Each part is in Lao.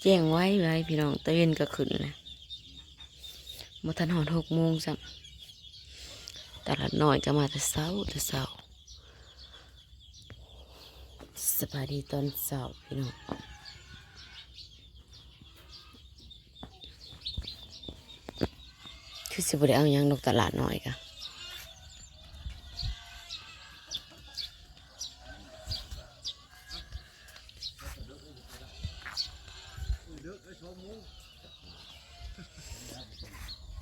ແຈ້ງໄວໆ ພີ່ນ້ອງ, ຕາເວັນກໍຂຶ້ນແລ້ວ, ບໍ່ທັນຮອດຫົກໂມງຊ້ຳ. ຕະຫຼາດນ້ອຍກໍມາແຕ່ເຊົ້າ ແຕ່ເຊົ້າ. ສະບາຍດີຕອນເຊົ້າ ພີ່ນ້ອງ. ຄືຊິບໍ່ໄດ້ເອົາຫຍັງດອກ ຕະຫຼາດນ້ອຍກະ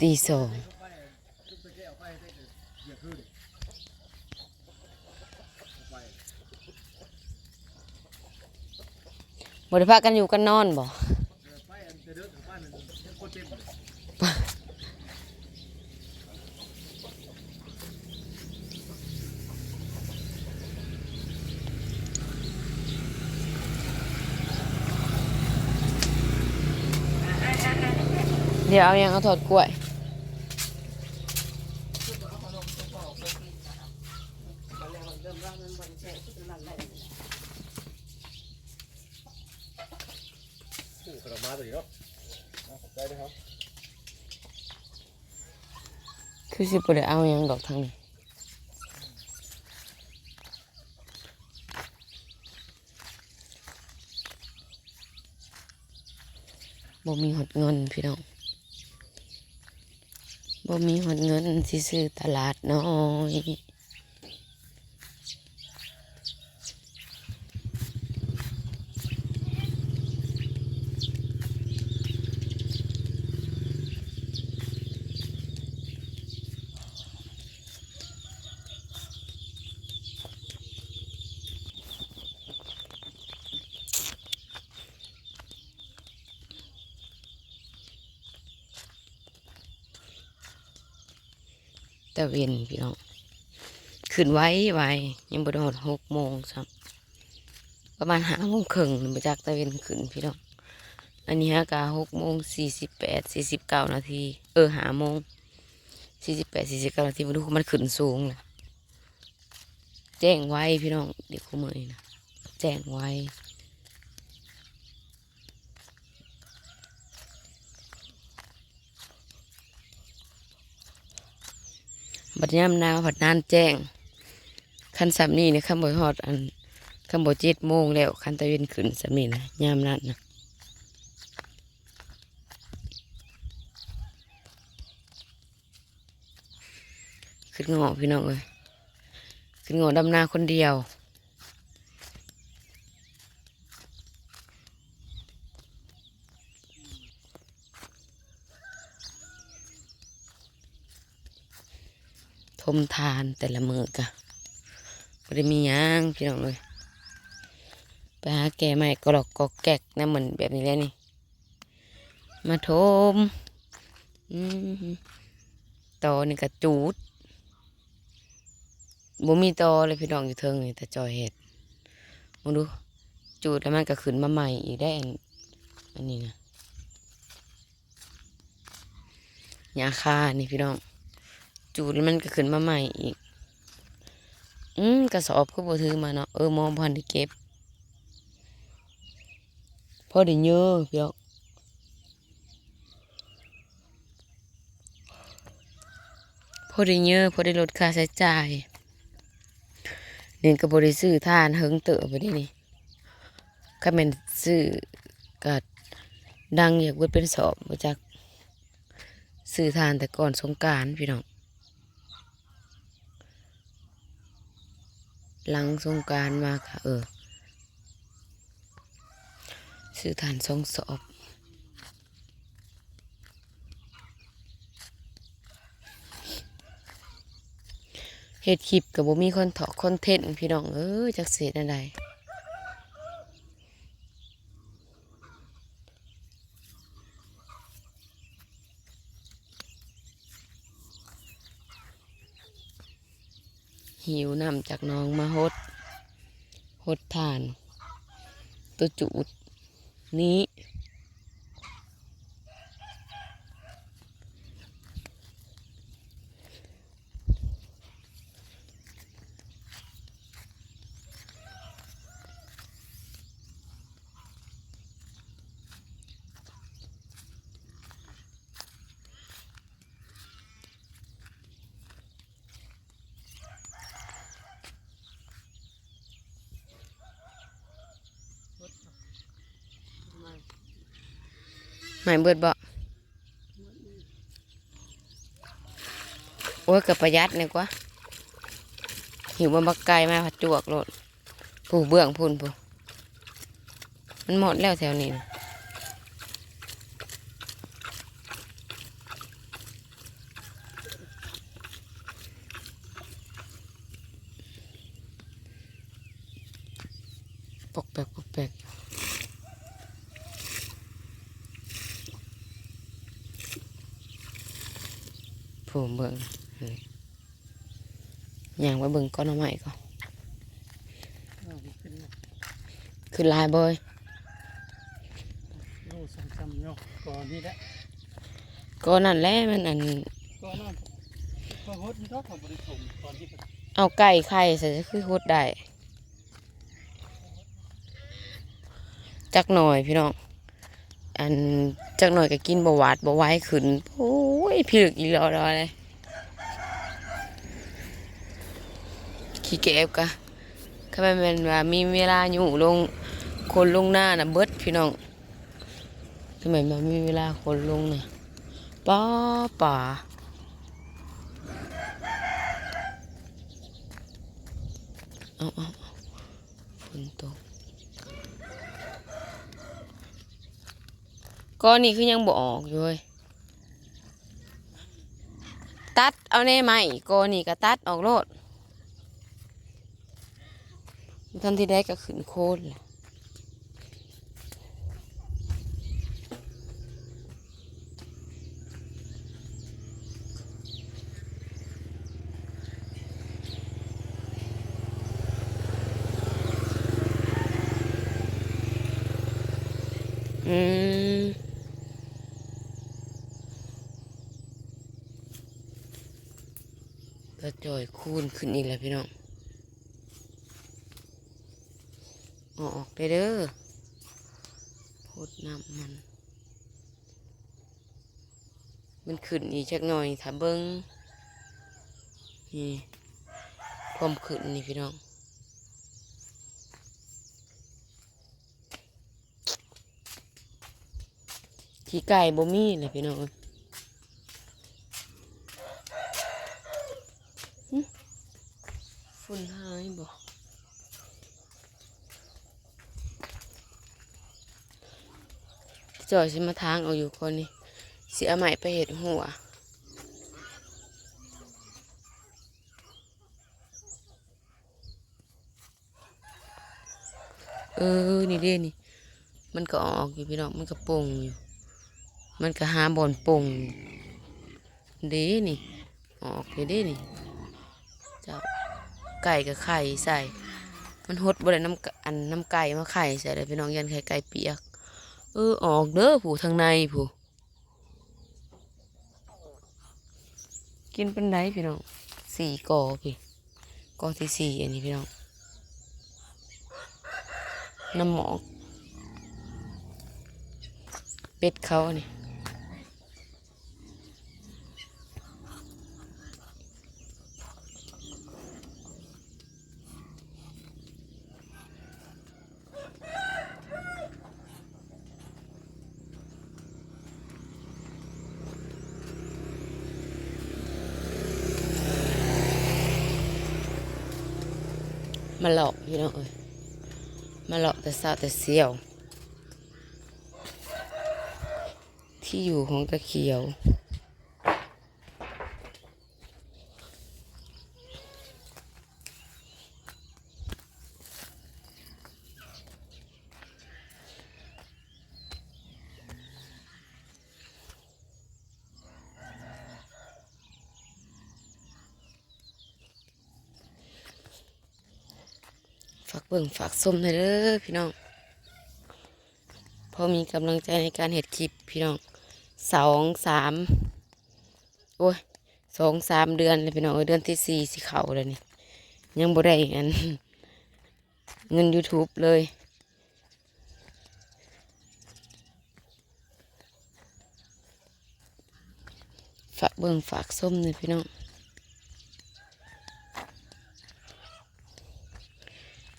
ຕີສອງ. ບໍ່ໄດ້ພາກັນຢູ່ກັນນອນບໍ່? ດຽວເອົາຫຍັງ? ເອົາທອດກ້ວຍ. ຄືຊິບໍ່ໄດ້ເອົາຫຍັງດອກທາງນີ້. ບໍ່ມີຮອດເງິນພີ່ນ້ອງ, ບໍ່ມີຮອດເງິນຊິຊື້ຕະຫຼາດນ້ອຍ. ຕາເວັນພີ່ນ້ອງ ຂຶ້ນໄວໆ ຍັງບໍ່ໄດ້ຮອດຫົກໂມງຊ້ຳ, ປະມານຫ້າໂມງເຄິ່ງນີ້ບໍ່ຈັກ ຕາເວັນຂຶ້ນພີ່ນ້ອງ. ອັນນີ້ຫາກະຫົກໂມງສີ່ສິບແປດ ສີ່ສິບເກົ້ານາທີ ເອີ ຫ້າໂມງສີ່ສິບແປດ ສີ່ສິບເກົ້ານາທີ. ມາດູ ມັນຂຶ້ນສູງແລ້ວ. ແຈ້ງໄວພີ່ນ້ອງ ເດັກຄູ່ມື້ນີ້ນະ ແຈ້ງໄວ. ບັດຍາມໜາວພັດນານແຈ້ງ, ຄັນຊ່ຳນີ້ນີ້ ຄັນບໍ່ຮອດ ອັນ ຄັນບໍ່ເຈັດໂມງແລ້ວ ຄັນຕາເວັນຂຶ້ນຊ່ຳນີ້ນະ ຍາມນັ້ນນະ. ຂຶ້ນເງາະພີ່ນ້ອງເອີຍ, ຂຶ້ນເງາະດຳນາຄົນດຽວ. ຖົມຖ່ານແຕ່ລະມື້ກະບໍ່ໄດ້ມີຫຍັງພີ່ນ້ອງເອີຍ, ໄປຫາແກ່ໄມ້ກະຫຼອກກອກແກກນຳ ມັນແບບນີ້ແຫຼະນີ້. ມາຖົມ ອືມ ຕອນີ້ກະຈູດ ບໍ່ມີຕໍ່ເລີຍພີ່ນ້ອງ ຢູ່ເທິງນີ້ ຕາຈ່ອຍເຮັດ ເບິ່ງດູ ຈູດແລ້ວມັນກະຂຶ້ນມາໃໝ່ອີກໄດ໋ ອັນ ອັນນີ້ນະ ຫຍ້າຄານີ້ພີ່ນ້ອງ ຈູດແລ້ວມັນກະຂຶ້ນມາໃໝ່ອີກ. ອືມ ກະສອບຄືບໍ່ຖືມາເນາະ, ເອີ ໝໍບໍ່ທັນໄດ້ເກັບ. ພໍໄດ້ເຍີພີ່ນ້ອງ ພໍໄດ້ເຍີ ພໍໄດ້ລົດຄ່າໃຊ້ຈ່າຍ. ນີ້ກະບໍ່ໄດ້ຊື້ຖ່ານເຫິງເຕີບແລ້ວເດນີ້, ຄັນແມ່ນຊື້ກະດັງຢາກເບິດເປັນສອບບໍ່ຈັກ. ຊື້ຖ່ານແຕ່ກ່ອນສົງການພີ່ນ້ອງ. ຫຼັງສົງການມາກະ ເອີ ຊື້ຖ່ານສອງສອບ. ເຮັດຄລິບກະບໍ່ມີຄອນເທນພີ່ນ້ອງເອີຍ, ຈັກຊິເຮັດແນວໃດ. ຫິ້ວນ້ຳຈາກໜອງມາຫົດ, ຫົດຖ່ານໂຕຈູດນີ້. ເ ໄໝ້ເບິດບໍ່? ໂອ້ຍ ກໍປະຢັດນີ້ກວ່າ ຫິ້ວມາບັກໄກ່ມາ ພັດຈວກໂລດ. ຜູ້ເບື້ອງພຸ້ນຜູ້ ມັນໝົດແລ້ວແຖວນີ້ນະ. ປອກແປກ ປອກແປກ ຜູ້ເບິ່ງ ນີ້ ຍ່າງໄປເບິ່ງກ່ອນໜໍ່ໄມ້ກ່ອນ. ເອີ ມັນຂຶ້ນແລ້ວ ຂຶ້ນຫຼາຍບໍ່ເອີຍ? ໂອ້ ຊ້ຳໆ ເນາະ ກໍນີ້ແຫຼະ ກໍນັ້ນແຫຼະ ມັນອັນ ກໍນັ້ນ ກໍຫົດຢູ່ດອກ ເຂົາບໍ່ໄດ້ຖົມຕອນທີ່ ເອົາໄກ່ໄຂ່ໃສ່ ຄືຫົດໄດ້. ຈັກໜ່ອຍພີ່ນ້ອງ ອັນ ຈັກໜ່ອຍກໍກິນບໍ່ຫວາດບໍ່ໄຫວຂຶ້ນ. ໂອ້ຍ ພິລຶກອີ່ຫຼໍ່ໆ ເລີຍ ຂີ້ແກບກະ ຄັນແມ່ນວ່າມີເວລາຍູ້ລົງ ຄົນລົງນານະເບິດພີ່ນ້ອງ. ຄືແມ່ນວ່າມີເວລາຄົນລົງນະ ປາ ປາ ເອົາ ເອົາ ເອົາ ຝົນຕົກ. ກໍນີ້ຄືຍັງບໍ່ອອກຢູ່ເວີຍ? ຕັດເອົາແດ່ໄມ້ ກໍນີ້ກໍຕັດອອກໂລດ. ທັນທີໃດກໍຂຶ້ນໂຄນແຫຼະ. ອືມ ຕາຈ່ອຍຄູນຂຶ້ນອີກແລ້ວພີ່ນ້ອງ. ເອົາອອກໄດ້ເດີ ຫົດນ້ຳມັນ ມັນຂຶ້ນອີກຈັກໜ່ອຍ ຖ້າເບິ່ງ ນີ້ ຄວາມຂຶ້ນນີ້ພີ່ນ້ອງ. ຂີ້ໄກ່ບໍ່ມີແຫຼະພີ່ນ້ອງເອີຍ. ຫຶ ຝຸ່ນຫາຍບໍ່? ຈ່ອຍຊິມາຖາງເອົາຢູ່ກ່ອນນີ້ ຊິເອົາໄມ້ໄປເຮັດຮົ້ວ. ເອີ ນີ້ເດ້ນີ້ ມັນກໍອອກຢູ່ພີ່ນ້ອງ ມັນກໍປົ່ງຢູ່ ມັນກໍຫາບ່ອນປົ່ງຢູ່ເດ້ນີ້ ອອກຢູ່ເດ້ນີ້. ເຈົ້າ ໄກ່ກໍໄຂ່ໃສ່ ມັນຫົດບໍ່ໄດ້ ນ້ຳ ອັນ ນ້ຳໄກ່ມາໄຂ່ໃສ່ເດ້ພີ່ນ້ອງ ຢ້ານໄຂ່ໄກ່ປຽກ. ເອີ ອອກເດີຜູ້ ທາງໃນຜູ້. ກິນປານໃດພີ່ນ້ອງ? ສີ່ກໍພີ່ ກໍທີສີ່ອັນນີ້ພີ່ນ້ອງ ນ້ຳໝອກ ເປັດເຂົາອັນນີ້. ມາເລາະພີ່ນ້ອງເອີຍ ມາເລາະແຕ່ເຊົ້າແຕ່ຊຽວ ທີ່ຢູ່ຂອງຕາຂຽວ. ຝາກເບິ່ງຝາກຊົມແດ່ເດີພີ່ນ້ອງ ພໍມີກຳລັງໃຈໃນການເຮັດຄລິບພີ່ນ້ອງ. ສອງ ສາມ ໂອ້ຍ ສອງສາມເດືອນແລ້ວພີ່ນ້ອງເອີຍ ເດືອນທີສີ່ຊິເຂົ້າແລ້ວນີ້ ຍັງບໍ່ໄດ້ອັນ ເງິນຢູທູບເລີຍ. ຝາກເບິ່ງຝາກຊົມເດີພີ່ນ້ອງ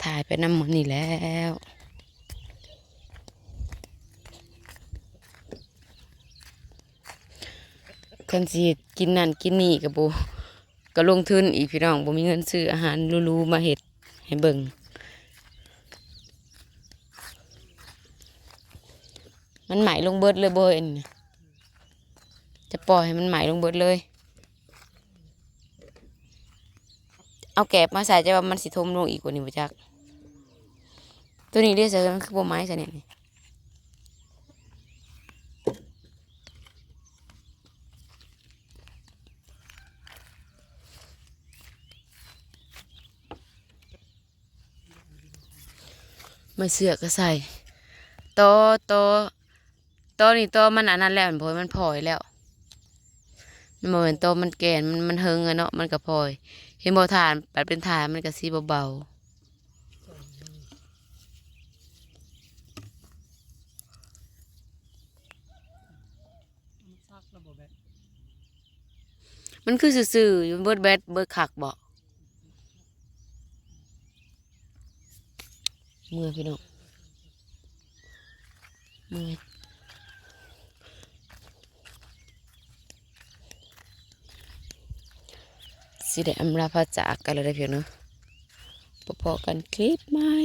ຖ່າຍໄປນຳມື້ນີ້ແລ້ວ. ຄັນຊິເຮັດກິນນັ້ນກິນນີ້ກໍບໍ່ ກໍລົງທຶນອີກພີ່ນ້ອງ ບໍ່ມີເງິນຊື້ອາຫານຫຼູໆມາເຮັດໃຫ້ເບິ່ງ. ມັນໄໝ້ລົງເບິດເລີຍບໍ່ເຫັນ ຈະປ່ອຍໃຫ້ມັນໄໝ້ລົງເບິດເລີຍ. ເອົາແກບມາໃສ່ ຈະວ່າມັນຊິຖົມລົງອີກກວ່ານີ້ບໍ່ຈັກ. ໂຕນີ້ເດ້ ໃສ່ ມັນຄືບໍ່ໄໝ້ຊະນີ້. ມາເຊືອກກໍໃສ່ ຕໍ່ ຕໍ່ ຕໍ່ນີ້ຕໍ່ມັນອັນນັ້ນແລ້ວ ເຫັນບໍ່ ມັນພອຍແລ້ວ. ມັນບໍ່ແມ່ນຕໍ່ມັນແກ່ນ ມັນ ມັນເຫິງແລ້ວເນາະ ມັນກໍພອຍ. ເຫັນບໍ່ ຖ່ານ ບັດເປັນຖ່ານມັນກໍຊິເບົາໆ. ມັນຄືຊື່ໆຢູ່ ເບິດແບັດເບິດຄັກບໍ? ເມື່ອຍພີ່ນ້ອງ ເມື່ອຍ ຊິໄດ້ອຳລາພາຈາກກັນແລ້ວເດີພີ່ນ້ອງເດີ. ພໍ້ກັນຄລິບໃໝ່.